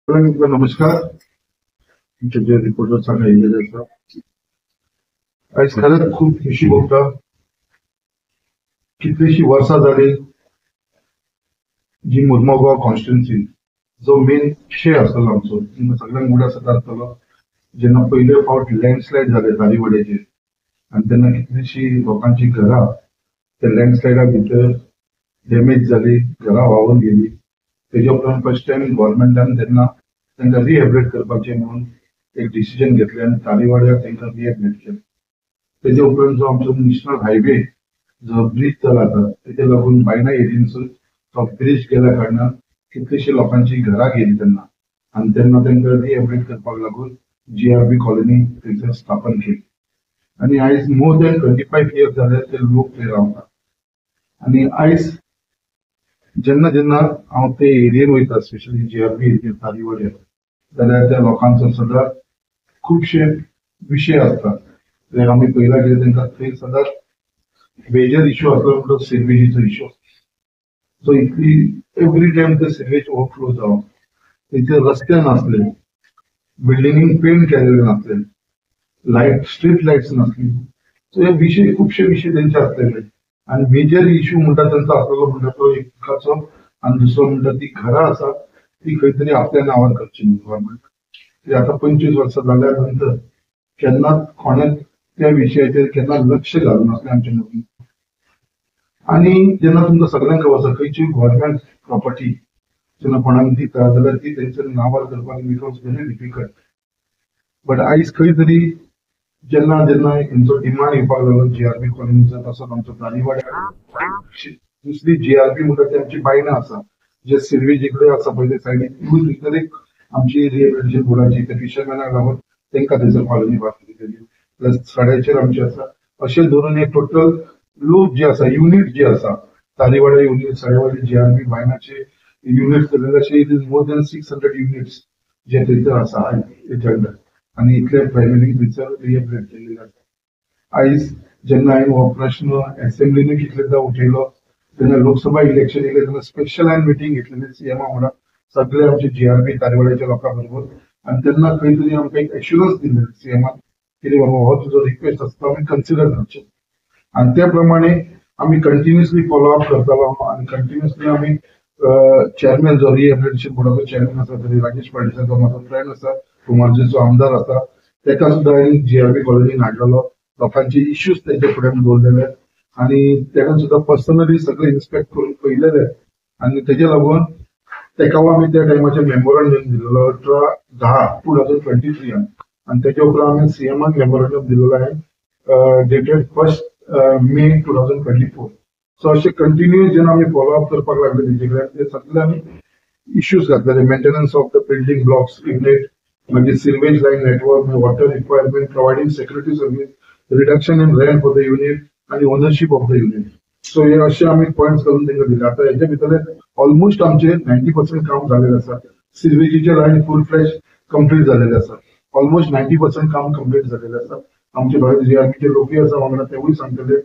नमस्कार. तुमचे जे रिपोर्टर सांगा येयलेले आसा. आयज खरेंच खूब खोशी भोगता. कितलीशीं वर्सां जाली जी मुर्मो गोवा कॉन्स्टिट्युन्सी जो मेन विशय आसतलो आमचो, सगळ्यांक उगडास जाता आसतलो जेन्ना पयले फावट लँडस्लायड जाले तारीवाड्याचेर आनी तेन्ना कितलीशीं लोकांची घरां त्या लँडस्लायडा भितर डॅमेज जाली, घरां व्हांवून गेली. तेज्या उपरांत फर्स्ट टायम गव्हर्मेंटान तेन्ना तांकां रिहेबिलिटेट करपाचें म्हणून एक डिसिजन घेतलें आनी तारीवाड्यार तांकां रिहेबिलिटेट केलें. तेज्या उपरांत जो आमचो नॅशनल हायवे जो ब्रीज जाला आतां तेका लागून बायणा एरियेनसून तो ब्रीज गेल्या कारणान कितलीशीं लोकांची घरां गेली तेन्ना आनी तेन्ना तांकां रिहेबिलिटेट करपाक लागून जीआरबी कॉलनी थंयसर स्थापन केली. आनी आयज मोर दॅन 25 इयर्स जाले ते लोक थंय रावतात. आनी आयज जेन्ना जेन्ना हांव ते एरियेन वयता, स्पेशली जीआरबी एरियेन तारीवाड्यार, जाल्यार त्या लोकांचो सदांच खुबशे विशय आसतात. कित्याक आमी पळयलां कितें तांकां थंय सदांच मेजर इश्यू आसलो म्हणटा सिवेजीचो इश्यू. सो इतली एवरी टायम ते सिवेज ओवरफ्लो जावप, थंयचे रस्ते नासले, बिल्डिंगेक पेंट केलेले नासले, लायट स्ट्रीट लायट्स नासली. सो हे विशय खुबशे विशय तेंचे आसलेले. आनी मेजर इश्यू म्हणटा तेंचो आसलेलो म्हणटा तो एक उदकाचो आनी दुसरो म्हणटा ती घरां आसात ती खंय तरी आपल्या नांवार करची म्हणून गव्हर्मेंट. आतां 25 वर्सां जाल्या नंतर केन्नाच कोणेच त्या विशयाचेर केन्ना लक्ष घालूं नासलें आमच्या नवीन. आनी जेन्ना तुमकां सगळ्यांक खबर आसा खंयची गव्हर्मेंट प्रॉपर्टी जेन्ना कोणाक दिता जाल्यार ती तेंच्या नांवार करपाक बिकम्स व्हेरी डिफिकल्ट. बट आयज खंय तरी जेन्ना जेन्ना हेंचो डिमांड येवपाक लागलो जीआरबी कॉलनीचो, तसोच आमचो तारीवाड्यार दुसरी जीआरबी म्हणटा ती आमची बायणां आसा, जे सिर्वेजी कडेन आसा पळय ते सायडीन, तिवूय भितर एक आमची रिहेबिलिटेशन बोर्डाची ते फिशरमॅनाक लागून तांकां थंयसर कॉलनी बांदली तेजी, प्लस सड्याचेर आमची आसा. अशें धरून हे टोटल लोक जे आसा, युनीट जे आसा, तारीवाडा युनीट, सड्यावाडी जीआरबी, बायणाचे युनिट्स जालेले, अशे it is more than 600 units जे थंयसर आसा हेच्या अंडर. आनी इतले फॅमिलीक थंयसर रिहेबिलिटेट केल्ले आसा. आयज जेन्ना हांवें हो प्रश्न एसेंब्लीनूय कितलेदां उठयलो, तेन्ना लोकसभा इलेक्शन येयलें तेन्ना स्पेशल हांवें मिटींग घेतलेली सीएमा वांगडा सगळे आमचे जीआरबी तारीवाड्याच्या लोकां बरोबर. आनी तेन्ना खंय तरी आमकां एक एश्युरन्स दिल्लें सीएमान कितें बाबा हो तुजो रिक्वेस्ट आसता आमी कन्सिडर करचें. आनी त्या प्रमाणे आमी कंटिन्युअसली फॉलो अप करतालो आनी कंटिन्युअसली आमी चेअरमॅन जो रिहेबिलिटेशन बोर्डाचो चेअरमॅन आसा तरी राजेश फळदेसाय, जो म्हाजो फ्रेंड आसा, कुमारजीचो आमदार आसा, तेका सुद्दां हांवें जीआरबी कॉलनीन हाडलेलो. लोकांचे इश्यूज तेच्या फुड्यान दवरलेले आनी तेका सुद्दां पर्सनली सगळे इन्स्पेक्ट करून पळयलेले. आनी तेजे लागून तेका आमी त्या टायमाचेर मेमोरंडम दिलेलो 18/10/2023. आनी तेच्या उपरांत आमी सीएमाक मेमोरंडम दिलेलो आहे डेटेड 1 मे 2024. सो अशें कंटिन्यू जेन्ना आमी फॉलो अप करपाक लागले तेजे कडेन, ते सगळे आमी इश्यूज घातलेले, maintenance of the building blocks unit, मागीर sewage line network, water requirement, providing security service, reduction in rent for the unit आनी ownership of the unit. So हे अशे आमी पॉयंट्स करून तांकां दिले. आतां हेच्या भितर ऑलमोस्ट आमचे 90% काम जालेलें आसा. सिवेजीचे लायन फूल फ्लॅश कंप्लीट जालेले आसा, ऑलमोस्ट 90% काम कंप्लीट जालेलें आसा. आमचे थोडे जीआरबीचे लोकूय आसा वांगडा, तेवूय सांगतले.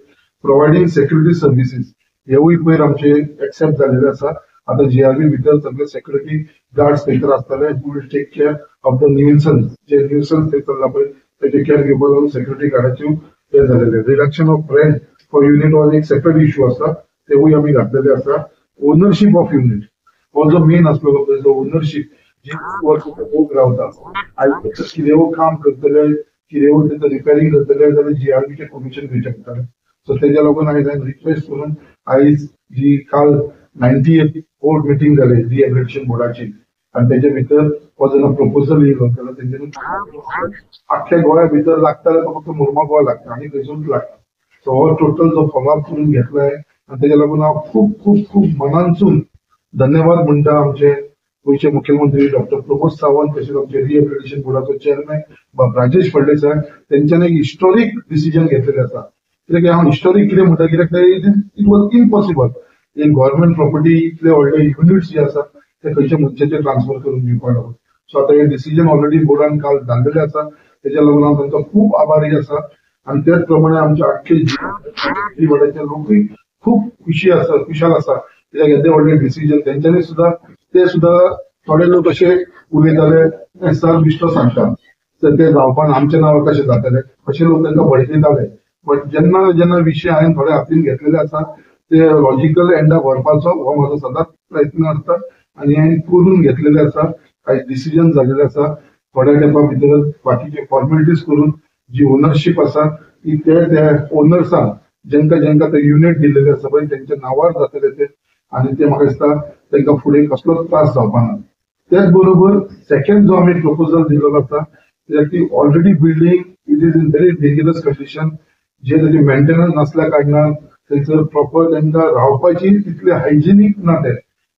प्रोवायडींग सेक्युरिटी सर्विसीस हेवूय पयर आमचे एक्सेप्ट जालेले आसा. आतां जीआरबी भितर सगळे सेक्युरिटी गार्ड्स थंयसर आसतले, who will take care of the nuisance, J nuisance थंय चल्ला पळय तेजे केअर घेवपाक लागून सेक्युरिटी गार्डाच्यो ते जालेले. Reduction of rent for unit हो एक सेपरेट इश्यू आसा, तेवूय आमी घातलेले आसा. ओनरशीप ऑफ युनीट हो जो मेन आसलो पळय, जो ओनरशीप जी लोक रावता, आयज कितेंय काम करतले, कितेंय तेंचो रिपेरींग करतले जाल्यार जीआरबीचें परमिशन घेवचें पडटालें. सो तेज्या लागून आयज हांवें रिक्वेस्ट करून आयज जी काल 90th board meeting जाली रिहेबिलिटेशन बोर्डाची आनी तेजे भितर हो जेन्ना प्रपोजल येयलो तेन्ना तेंच्यांनी आख्ख्या गोंया भितर लागता जाल्यार तो फक्त मुर्मा गोवा लागता आनी खंयसूच लागता. सो हो टोटल जो फॉलोअप करून घेतलाय आनी तेज्या लागून हांव खूब खूब खूब मनानसून धन्यवाद म्हणटा आमचे गोंयचे मुख्यमंत्री डॉक्टर प्रमोद सावंत, तशेंच आमचे रिहेबिलिटेशन बोर्डाचो चेअरमॅन बाब राजेश फळदेसाय, तेंच्यांनी एक हिस्टोरीक डिसिजन घेतलेलें आसा. कित्याक हांव हिस्टोरीक कितें म्हणटा, कित्याक it was impossible एक गव्हर्मेंट प्रॉपर्टी इतले व्हडले युनिट्स जे आसा ते खंयच्या मनशाचेर ट्रान्सफर करून दिवपाक लागून. सो आतां हे डिसिजन ऑलरेडी बोर्डान काल जाल्लेलें आसा, तेज्या लागून हांव तांचो खूब आभारी आसा. आनी त्याच प्रमाणे आमचे आख्खे वाड्याचे लोकूय खूब खुशी आसा, खुशाल आसा, कित्याक येदे व्हडले डिसिजन तेंच्यांनी सुद्दां ते सुद्दां थोडे लोक अशे उलयताले, सर बिश्टो सांगता तर ते जावपाक आमच्या नांवार कशें जातले अशे लोक तांकां भडकयताले. बट जेन्ना जेन्ना विशय हांवें थोडे हातीन घेतलेले आसा ते लॉजिकल एंडाक व्हरपाचो हो म्हजो सदांच प्रयत्न आसता आनी हांवें करून घेतलेले आसा. कांय डिसिजन जाल्लेले आसा थोड्या तेंपा भितर बाकीचे फॉर्मेलिटीज करून जी ओनरशीप आसा ती ते त्या ओनर्सांक जेंका जेंका ते युनिट दिल्लेले आसा पळय तेंच्या नांवार जातले ते आनी ते म्हाका दिसता तांकां फुडें कसलोच त्रास जावपा ना. त्याच बरोबर सेकंड जो आमी प्रपोजल दिल्लो आसा कित्याक ती already building it is in very dangerous condition, जे ताचे मेंटेनन्स नासल्या कारणान थंयसर प्रॉपर तांकां रावपाची तितले हायजिनीक ना ते.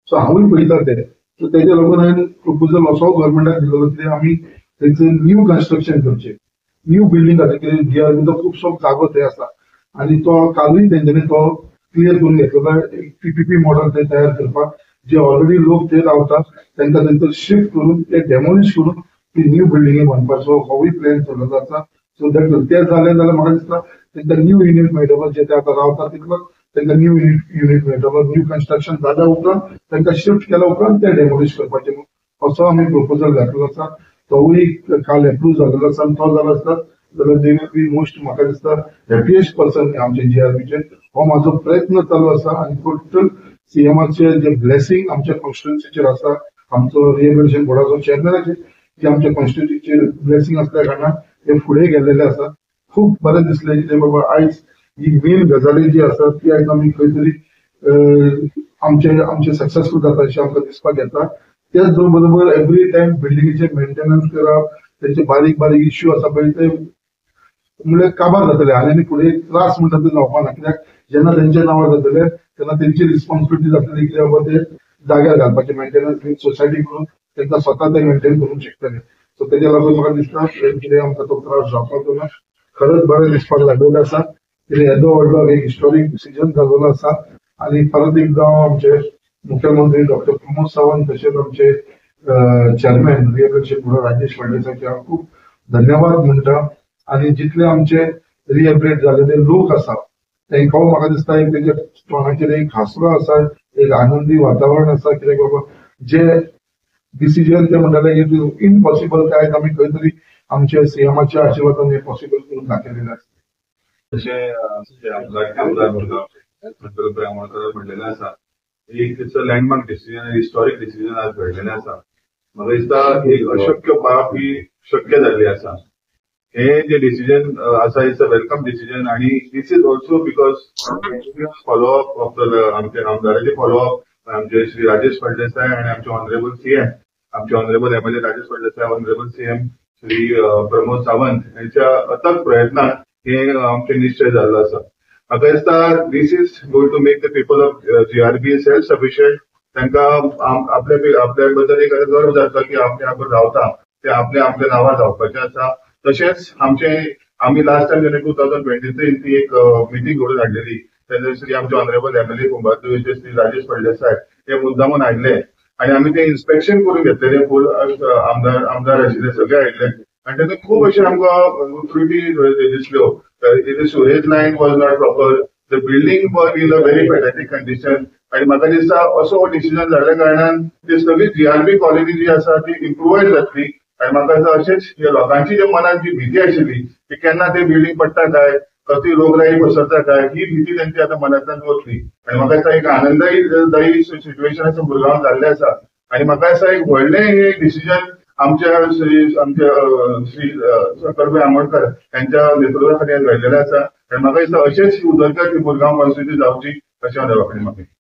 सो हांवूय पळयता ते. सो तेज्या लागून हांवें प्रपोजल असो गव्हर्मेंटाक दिल्लो कितें आमी थंयसर न्यू कन्स्ट्रक्शन करचें, न्यू बिल्डींग जाता कित्याक जीआरबीचो खुबसो जागो थंय आसा आनी तो कालूय तेंच्यांनी तो क्लियर करून घेतलेलो. एक पीपीपी मॉडल थंय तयार करपाक जे ऑलरेडी लोक थंय रावतात तांकां थंयसर शिफ्ट करून ते डेमोलिश करून ती न्यू बिल्डिंगी बांदपाचो होवूय प्लॅन चलत आसा. सो that ते जालें जाल्यार म्हाका दिसता तांकां न्यू युनीट मेळटलो, जे ते आतां रावतात तितलो तांकां न्यू युनीट मेळटलो. न्यू कन्स्ट्रक्शन जाल्या उपरांत तांकां शिफ्ट केल्या उपरांत ते डेमोलिश करपाचें असो आमी प्रपोजल घातलेलो आसा. तोवूय काल एप्रूव जाल्लो आसा आनी तो जालो आसता जाल्यार they will be most म्हाका दिसता हॅपिएस्ट पर्सन आमचे जीआरबीचे. हो म्हाजो प्रयत्न चालू आसा आनी टोटल सीएमाचे जे ब्लेसिंग आमच्या कॉन्स्टिट्युन्सीचेर आसा, आमचो रिहेबिलिटेशन बोर्डाचो चेअरमॅनाचे जे आमच्या कॉन्स्टिट्युन्सीचेर ब्लेसिंग आसल्या कारणान हे फुडें गेल्लेले आसा. खूब बरें दिसलें कितें बाबा आयज ही मेन गजाली जी आसा ती आयज आमी खंय तरी आमचे आमचे सक्सेसफूल जाता अशें आमकां दिसपाक येता. त्याच बरोबर एवरी टायम बिल्डिंगेचे मेंटेनन्स करप, तेचे बारीक बारीक इश्यू आसा पळय ते म्हणल्यार काबार जातले आनी आनी फुडें त्रास म्हणटा ते जावपा ना. कित्याक जेन्ना तेंच्या नांवार जातले तेन्ना तेंची रिस्पॉन्सिबिलिटी जातली कित्याक बाबा ते जाग्यार घालपाचे मेंटेनन्स बीन सोसायटी करून तांकां स्वता ते मेंटेन करूंक शकतले. सो तेज्या लागून म्हाका दिसता कितें आमकां तो त्रास जावपाचो ना. खरंच बरें दिसपाक लागलेलें आसा कितें येदो व्हडलो एक हिस्टोरीक डिसिजन जाल्लो आसा आनी परत एकदां आमचे मुख्यमंत्री डॉक्टर प्रमोद सावंत तशेंच आमचे चेअरमॅन रिहेबिलिटेशन बोर्ड राजेश फळदेसायचे हांव खूब धन्यवाद म्हणटा. आनी जितले आमचे रिहेबिलिटेट जाल्ले लोक आसा तांकां म्हाका दिसता एक तेंच्या तोंडाचेर एक हांसरो आसा, एक आनंदी वातावरण आसा. कित्याक बाबा जे डिसिजन ते म्हणटाले इम्पॉसिबल ते आयज आमी खंय तरी आमच्या सीएमाच्या आशिर्वादान हे पॉसिबल करून दाखयलेलें आसा. तशें म्हणलेलें आसा एक it's a landmark decision, historic decision आज घडलेलें आसा. म्हाका दिसता एक अशक्य बाब ही शक्य जाल्ली आसा. हे जे डिसिजन आसा it's a welcome decision आनी this is also because continuous follow up of the आमचे आमदाराचे फॉलोअप आमचे श्री राजेश फळदेसाय आनी आमचे ऑनरेबल सीएम, आमचे honourable MLA Rajesh Phaldesai, honourable CM Shri Pramod Sawant यांच्या अथक प्रयत्नान हे आमचे निश्चय जाल्लो आसा. म्हाका दिसता this is going to make the people of GRB self sufficient. तांकां आपल्या आपल्या बद्दल एक गर्व जाता की आपले आपण रावता ते आपले आपल्या नांवार जावपाचें आसा. तशेंच आमचे आमी लास्ट टायम जेन्ना 2023 ती एक मिटींग घडोवन हाडलेली तेन्ना श्री आमचे ऑनरेबल एमएलए कुंभारजुवेचे श्री राजेश फळदेसाय हे मुद्दामून हाडले आनी आमी ते इन्स्पेक्शन करून घेतलेले फूल आमदार आशिल्ले सगळे हाडले आनी तेन्ना खूब अशे आमकां त्रुटी दिसल्यो. Sewerage line was not proper, the building was in a very pathetic condition. आनी म्हाका दिसता असो डिसिजन जाल्ल्या कारणान ती सगळी जीआरबी कॉलनी जी आसा ती इम्प्रुवायज जातली. आनी म्हाका दिसता अशेंच लोकांची जे मनात जी भीती आशिल्ली की केन्ना ते बिल्डींग पडटा काय, कसली रोगराई पसरता काय, ही भीती तेंची आतां मनांतल्यान वतली. आनी म्हाका दिसता एक आनंददायी सिट्युएशन आसा मुरगांवान जाल्लें आसा. आनी म्हाका दिसता एक व्हडलें हे डिसिजन आमच्या श्री आमच्या श्री शंकरभाई आमोणकर यांच्या नेतृत्वा खाली घडलेलें आसा. आनी म्हाका दिसता अशेंच उदरगत मुरगांव कॉन्स्टिट्युन्सी जावची अशें हांव देवा कडेन मागता.